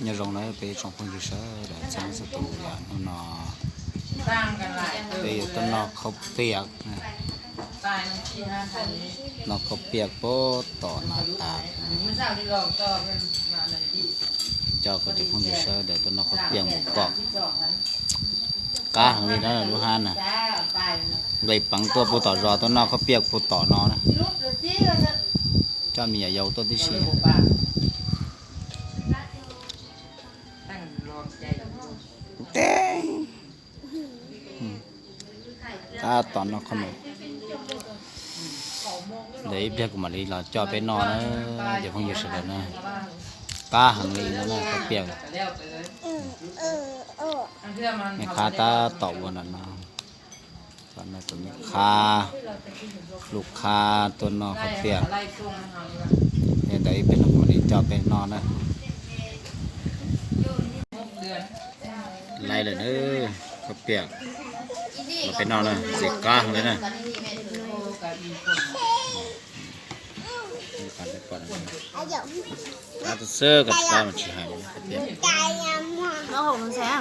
ຍາລົງເດີ ໄປຊົມຄົນຢູ່ເຊີ ດຽວຈະມາສະຕູຢານເນາະ ໄປຢູ່ຕົ້ນນອກເຂົ້າປຽກນະ ນອກເຂົ້າປຽກໂປດຕໍ່ໜ້າຕາ ເຈົ້າກໍຈະຄົນຢູ່ເຊີ ດຽວຕົ້ນນອກເຂົ້າປຽກໝູກອກ ກ້າຫັ້ນນີ້ນະ ລູກຮ້ານນະ ໄດ້ປັງຕົວປູ່ຕໍ່ລໍ ຕົ້ນນອກເຂົ້າປຽກປູ່ຕໍ່ນໍນະ ເຈົ້າມີອາຍຸຕົວທີສີ່ ແຕ່ງ ອືມ ຕາຕອນນອກຂະໜົມ ດຽວອີກແປັບກໍມາລີລາວເຈາະໄປນອນເດີ ດຽວເພິ່ນຢູ່ສະເດີນະ ຕາຫັງລີນະ ເຂົ້າປຽກ ແມ່ຄ້າຕາຕອບບໍ່ນັ້ນນະ ຕອນນັ້ນກໍແມ່ຄ້າ ລູກຄ້າ ຕົ້ນນອກເຂົ້າປຽກ ແນວໃດເປັນຄົນດີເຈາະໄປນອນນະ ໄລ່ເລີຍເດີ ເຂົ້າປຽກ ເອົາໄປນອນນະ ເສຍກ້າງເລີຍນະ ອາດຈະເຊີກັບຊາວມັນຊິຫາຍ ເອົາຫົວແຊງ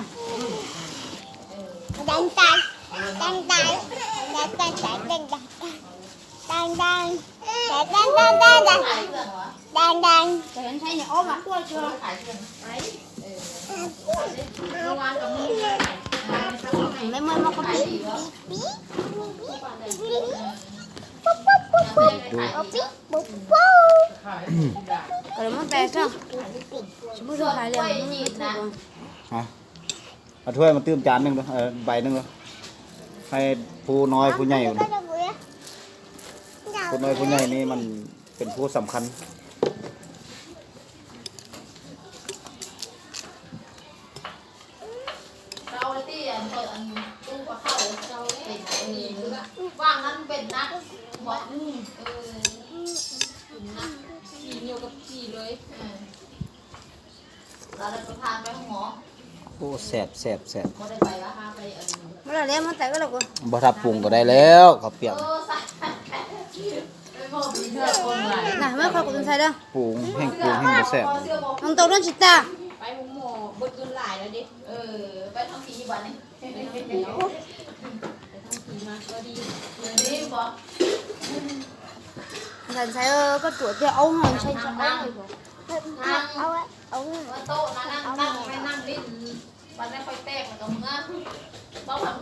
ຮະ? ເອົາຖ້ວຍມາຕື່ມຈານໜຶ່ງເດີ ເອີ ໃບໜຶ່ງເດີ ໃຫ້ຜູ້ນ້ອຍຜູ້ໃຫຍ່ ຜູ້ນ້ອຍຜູ້ໃຫຍ່ນີ້ມັນເປັນຜູ້ສຳຄັນ ເຊົາແລ້ວຕິ ອັນເປີດອັນຕູ້ພະເຂົ້າ ເຊົາແລ້ວ ເປັນ ເອີ ວ່າງນັ້ນເປັນໜັກ ເອີ ໜັກ ຂີ່ໜຽວກັບຂີ່ເລີຍ ເອີ ລາວໄດ້ໄປພາໄປໂຮງໝໍ ໂອ້ ແຊບ ແຊບ ແຊບ ບໍ່ໄດ້ໄປວ່າພາໄປອັນ ມາແລ້ວ ມາແຕ່ກໍແລ້ວ ບໍ່ ຖ້າປຸງກໍໄດ້ແລ້ວ ເຂົ້າປຽກ ເອີ ໃສ່ ໄປບໍ່ມີເທື່ອຄົນຫຼາຍ ນະ ມາເຂົ້າກຸນໃສ່ເດີ ປຸງ ແຮ່ງປຸງແຮ່ງບໍ່ແຊບ ນ້ອງໂຕນຊິຕາ ໄປໂຮງໝໍເບິດເງິນຫຼາຍແລ້ວເດ້ ເອີ ໄປທາງຜີບາດນີ້ ໃສ່ ເອີ ກໍຕົວະ ເອົາໃຫ້ໃສ່ ເອົາໃຫ້ບໍ່ ເອົາ ເອົາ ເອົາ ໂຕະນະ ນັ່ງ ນັ່ງ ໄປນັ່ງຫຼິ້ນ ບັດນັ້ນຄ່ອຍແຕກ ແລ້ວກໍເມືອ ບໍ່ ເອົ້າ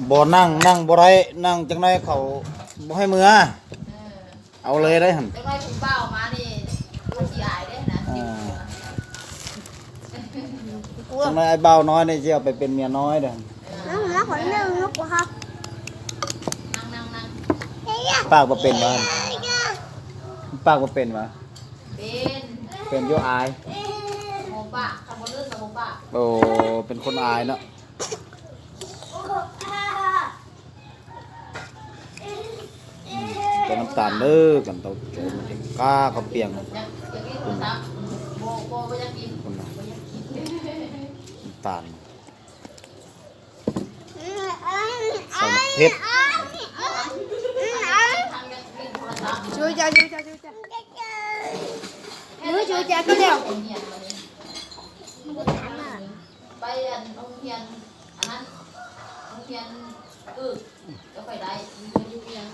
ບໍ່ນັ່ງ ນັ່ງບໍ່ໄດ້ ນັ່ງຈັກໜ້ອຍເຂົາບໍ່ໃຫ້ເມືອ ເອີ ເອົາເລີຍໄດ໋ຫັ້ນ ຈັກໜ້ອຍຜູ້ບ່າວມານີ້ ເຂົາຂີ້ອາຍເດ້ຫັ້ນນະ ອ່າ ຈັກໜ້ອຍອ້າຍບ່າວນ້ອຍນີ້ຊິເອົາໄປເປັນເມຍນ້ອຍເດ້ ນັ່ງ ນັ່ງ ນັ່ງ ນັ່ງ ປາກບໍ່ເປັນຫວາ ປາກບໍ່ເປັນຫວາ ເປັນ ເປັນຢູ່ ອາຍ ບໍ່ປາກ ຄັນບໍ່ເລີກກໍບໍ່ປາກ ໂອ້ ເປັນຄົນອາຍເນາະ ໃສ່ນ້ຳຕານເດີ ກັນເຕົ້າໂຈມ ກາເຂົ້າປຽກ ຢາກ ຢາກກິນໂທລະສັບ ບໍ່ ບໍ່ ບໍ່ຢາກກິນ ພຸ້ນນະ ບໍ່ຢາກກິນ ນ້ຳຕານ ໃສ່ໝາກເຜັດ ທາງຢາກກິນໂທລະສັບ ໄປອັນໂຮງຮຽນອັນນັ້ນ ໂຮງຮຽນ ເອີ ແລ້ວຂ້ອຍໄດ້ ເອີ ເດືອນ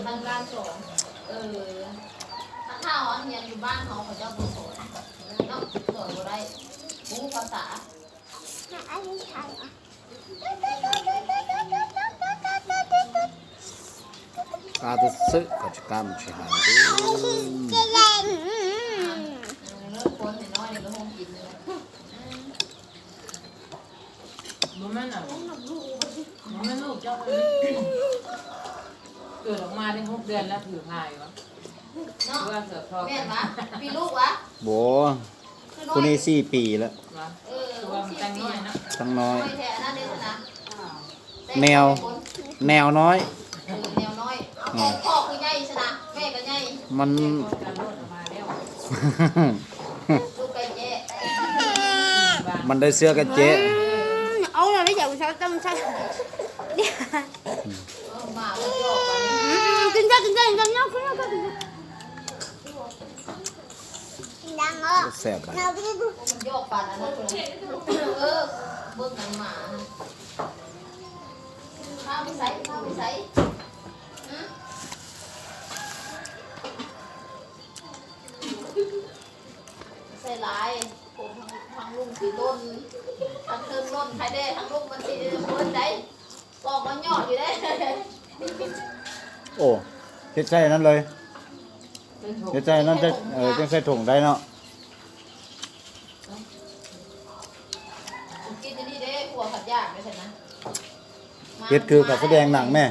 ໜຶ່ງລ້ານສອງ ເອີ ຖ້າເຮົາຮຽນຢູ່ບ້ານເຮົາ ເຂົາເຈົ້າບໍ່ສອນເນາະ ສອນບໍ່ໄດ້ ບໍ່ຮູ້ພາສາ ກາຕົວເຊາະ ກໍຈະກາມຊິຫາ ບໍ່ແມ່ນ ບໍ່ແມ່ນລູກເຈົ້າ ເກີດອອກມາໄດ້ຫົກເດືອນແລ້ວຖືພາຢູ່ຫວາ ເນາະ ແມ່ນຫວາ ມີລູກຫວາ ບໍ່ ຜູ້ນີ້ສີ່ປີແລ້ວ ຫວາ ເອີ ຕັ້ງນ້ອຍເນາະ ຕັ້ງນ້ອຍ ນ້ອຍແທ້ ອັນນັ້ນເດ້ຊະນະ ແນວ ແນວນ້ອຍ ເອີ ແນວນ້ອຍ ອືມ ພໍ່ຄືໃຫຍ່ຊະນະ ແມ່ກໍໃຫຍ່ ມັນ ລູກໄກ່ແຈ້ ມັນໄດ້ເຊື້ອໄກ່ແຈ້ ອືມ ເອົາແລ້ວ ຢາກໃຊ້ຕ້ອງໃຊ້ ເອີ ໝາມັນຈອກ ອືມ ກິນຊະ ກິນຊະ ກິນຊະ ກິນຊະ ກິນຊະ. ແຊບບາດ ມັນຢອກປານນັ້ນນະ ເອີ ເບິ່ງໜັງໝາຫັ້ນ ພາໄປໃສ ພາໄປໃສ ຫື ໃສ່ຫຼາຍ ຜົມທາງ ທາງລຸ່ມຊິຫຼົ່ນ ທາງເທິງຫຼົ່ນ ໄຄແດ່ທາງລຸ່ມມັນຊິເບິດໄດ໋ ປອກມັນຍອດຢູ່ເດ້. ໂອ້ ເຮັດໃສ່ອັນນັ້ນເລີຍ ເຮັດໃສ່ອັນນັ້ນ ເອີ ຈັ່ງໃສ່ຖົງໄດ້ເນາະ. ກິນຢູ່ນີ້ເດ້ ຜົວຂັດຢາກໄປຊັ້ນນະ ເຮັດຄືການສະແດງໜັງແມ້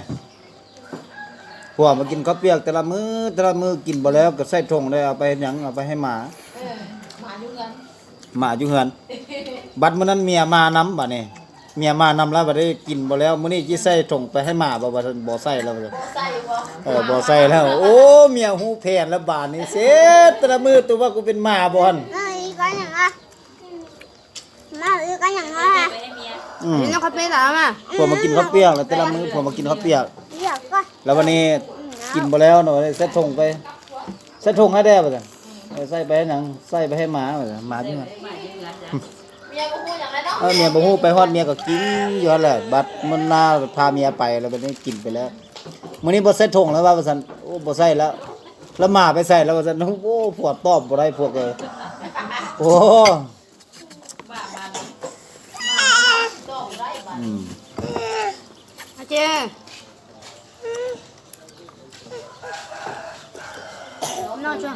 ຜົວມາກິນເຂົ້າປຽກແຕ່ລະມື້ ແຕ່ລະມື້ ກິນບໍ່ແລ້ວກໍໃສ່ຖົງໄດ້ ເອົາໄປເຮັດຫຍັງ ເອົາໄປໃຫ້ໝາ ເອີ ໝາຢູ່ເຮືອນ ໝາຢູ່ເຮືອນ ບັດມື້ນັ້ນເມຍມານຳ ບັດນີ້ເມຍມານຳແລ້ວ ບັດນີ້ກິນບໍ່ແລ້ວ ມື້ນີ້ຊິໃສ່ຖົງໄປໃຫ້ໝາບໍ່ ວ່າຊັ້ນ ບໍ່ໃສ່ແລ້ວ ບໍ່ໃສ່ບໍ່ ເອີ ບໍ່ໃສ່ແລ້ວ ໂອ້ ເມຍຮູ້ແຜນແລ້ວ ບາດນີ້ເສັດ ແຕ່ລະມື້ ຕົວວ່າກູເປັນໝາບໍ່ຫັ້ນ ມາອີກກໍຫຍັງອະ ມາອີກກໍຫຍັງອະ ອືມ ກິນເຂົ້າປຽກແລ້ວມາ ຜົວມາກິນເຂົ້າປຽກແລ້ວ ແຕ່ລະມື້ຜົວມາກິນເຂົ້າປຽກ ແລ້ວບັດນີ້ກິນບໍ່ແລ້ວເນາະ ໃສ່ຖົງໄປ ໃສ່ຖົງໃຫ້ແດ່ ວ່າຊັ້ນ ເອີ ໃສ່ໄປໃຫ້ຫຍັງ ໃສ່ໄປໃຫ້ໝາ ວ່າຊັ້ນ ໝາຢູ່ຫັ້ນ ເມຍບໍ່ຮູ້ຫຍັງເລີຍເນາະ ເອີ ເມຍບໍ່ຮູ້ ໄປຮອດເມຍກໍກິນຢູ່ຫັ້ນແຫຼະ ບັດມື້ໜ້າພາເມຍໄປ ແລ້ວບັດນີ້ກິນໄປແລ້ວ ມື້ນີ້ບໍ່ໃສ່ຖົງແລ້ວວ່າ ວ່າຊັ້ນ ໂອ້ ບໍ່ໃສ່ແລ້ວ ແລ້ວໝາໄປໃສແລ້ວ ວ່າຊັ້ນ ໂອ້ ຜົວຕອບບໍ່ໄດ້ ຜົວກໍ ໂອ້ ອືມ ອາເຈ ນອນຊະ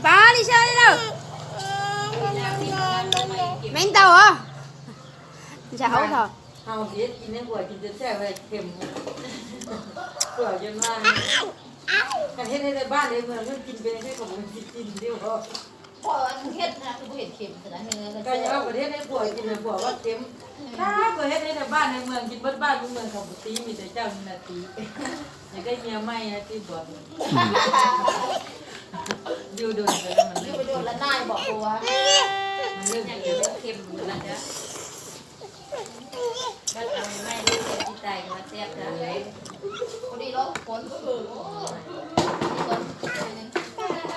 ປາລິເຊີເດີ ແມ່ນເຕົາເອີ ຈະເອົາເຖາະ ເຮົາເຮັດກິນໃຫ້ຜົວກິນແຊບໆ ເຄັມ ຜົວຈົນວ່າ ຄັນເຮັດໃຫ້ໄດ້ບ້ານໄດ້ເມືອງ ເພິ່ນກິນເປັນ ໃຫ້ເຂົາບໍ່ກິນເດ້ບໍ່ ພໍອັນເຮັດນະ ຄືບໍ່ເຫັນເຄັມຊັ້ນນະ ເອີ ກໍຢ່າວ່າປະເທດໃຫ້ຜົວກິນນະ ຜົວວ່າເຄັມ ຖ້າກໍເຮັດໃຫ້ແຕ່ບ້ານໃນເມືອງກິນເບິດບ້ານເບິດເມືອງ ເຂົາບໍ່ຕີ ມີແຕ່ເຈົ້ານີ້ລະຕີ ຢາກໄດ້ເມຍໃໝ່ນະຕິບໍ ຢູ່ດົນໄປແລ້ວມັນ ຢູ່ໄປດົນລະນາຍບໍ ຜົວ ມັນເລີ່ມເຄັມລະຈ້ະ. ບັດເອົາໃໝ່ໆ ເຮັດຊິຕາຍກໍວ່າແຊບເດີ ພໍດີເນາະ ຄົນ ເອີ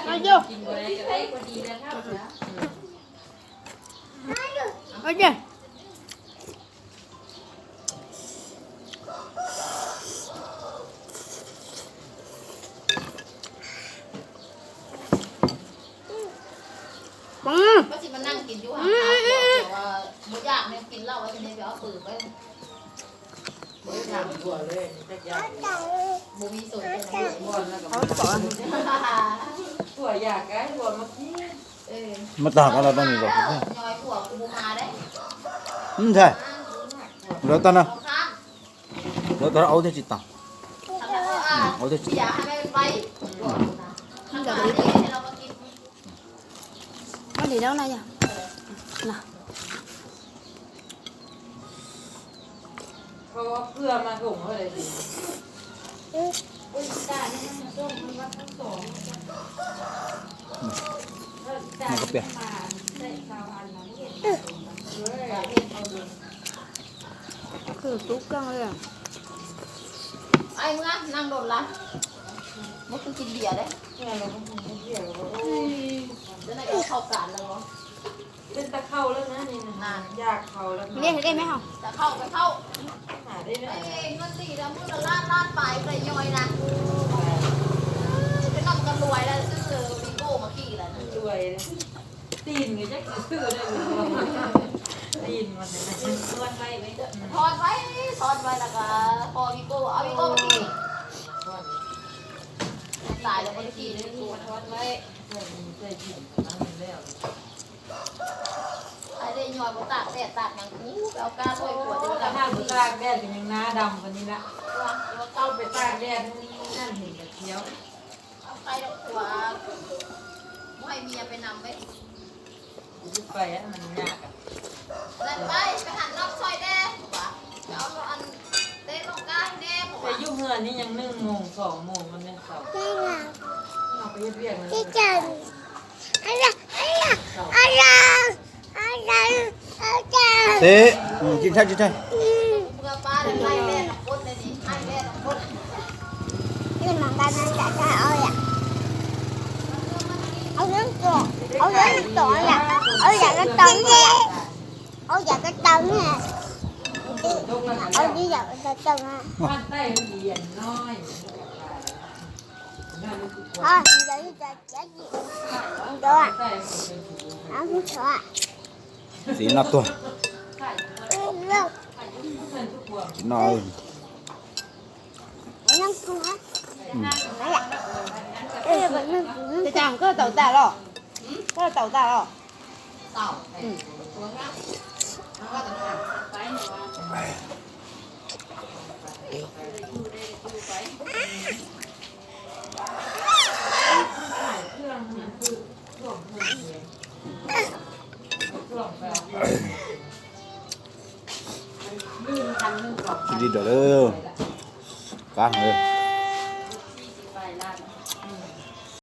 ມາຢູ່ ກິນບໍ່ໄດ້ກໍໄດ້ພໍດີແລ້ວເນາະ ເອົາເດີ ອືມ ວ່າຊິມານັ່ງກິນຢູ່ຫາ ອືມ ແຕ່ວ່າບໍ່ຢາກແມ່ນກິນເຫຼົ້າ ວ່າຊິໄດ້ໄປເອົາປືນໄປ ບໍ່ໄດ້ຖາມຜົວເລີຍ ຈັກຢ່າງ ບໍ່ມີສົນໃຈນຳຜົວ ເອົາກ່ອນ ຜົວຢາກໃຫ້ຜົວມາກິນ ເອີ ມາຕາກເອົາແລ້ວຕອນນີ້ບໍ່ ຍ້ອຍຜົວກູບໍ່ມາເດ້ ອືມ ໃຊ່ ແລ້ວຕອນນັ້ນ ເອົາຂ້າງ ແລ້ວຕອນເອົາແຕ່ຊິຕາ ເອົາແຕ່ຊິຕາ ເສຍໃຫ້ມັນໄວ ມັນກໍບໍ່ໄດ້ ມັນດີແລ້ວນະ ນະ ເຂົາເອົາເກືອມາຖົງເຮົາເລີຍ ມັນກໍເປຍກ ຄືຕຸກກັງເລີຍ ໄອ້ເມືອ ນັ່ງດົນລະ ບໍ່ຄືກິນເບຍເດ້ ເອີ ບໍ່ຄືກິນເບຍ ໂອ້ຍ ຈັ່ງໃດກໍເຂົ້າການແລ້ວເນາະ ເປັນຕາເຂົ້າແລ້ວນະນີ້ນະ ຢາກເຂົ້າແລ້ວນະ ເດ້ ເດ້ແມ່ເຮົາ ຕາເຂົ້າ ຕາເຂົ້າ ຫາໄດ້ເນາະ ເອີ ເງິນດີນະ ມື້ລະລ້ານ ລ້ານປາຍ ໄດ້ຍ່ອຍນະ ເປັນນຳກັນລວຍແລ້ວ ຊື້ວີໂກ້ມາຂີ່ແລ້ວນະ ລວຍ ຕີນກໍຈັກຊິຊື້ໄດ້ຢູ່ບໍ່ ຕີນມັນນະ ມັນທອດໄວ້ເວີຍ ທອດໄວ້ ທອດໄວ້ ແລ້ວກໍພໍວີໂກ້ ເອົາວີໂກ້ມາຂີ່ ທອດ ຕາຍແລ້ວບໍ່ໄດ້ຂີ່ເລີຍ ທອດໄວ້ ໃສ່ ໃສ່ ໄອ້ເດ້ ຍ້ອນບໍ່ຕາກແດດຕາກຫຍັງ ອູ້ ໄປເອົາກ້ານຫ້ອຍຂົວ ໂອ້ ຖ້າບໍ່ຕາກແດດກໍຍັງໜ້າດຳປານນີ້ລະ ວ່າ ເອົາໄປຕາກແດດ ນັ້ນເຫັນກະຂຽວ ເອົາໄປດອກຜົວ ບໍ່ໃຫ້ເມຍໄປນຳເວີຍ ໄປ ອັນນັ້ນມັນຍາກອະ ນັ້ນໄປ ໄປຫັນນອກຊ່ອຍແດ່ ວ່າ ເອົາອັນ ເຕະລົງກ້າໃຫ້ແດ່ ແຕ່ຢູ່ເຮືອນນີ້ຍັງໜຶ່ງໂມງ ສອງໂມງ ມັນຍັງເຊົາ ເຮົາໄປເຮັດວຽກນະ ທີ່ຈັນ ອັນລະ ອັນລະ ອັນລະ ເຕະ ອືມ ກິນແທ້ ກິນແທ້. ເອົາເລື່ອງຕໍ່ ເອົາເລື່ອງຕໍ່ລະ ເອົາຢາກກະຕອງແທ້ ເອົາຢາກກະຕອງແທ້ ເອົາດີຢາກກະຕອງນະ. ອ່າ ເດີ ເດີ ເດີ ເອົາຜູ້ຊາຍ ສີໜ້າຕົວະ ເອີ ເລີກ ສີໜ້າ ເອີ ນັ່ງຕົວະ ອືມ ເອີ ນັ່ງຕົວະ ຈາງກໍເຕົາຕາຫຼໍ ກໍເຕົາຕາຫຼໍ ອືມ. ກິນດີເດີ ກາງເດີ.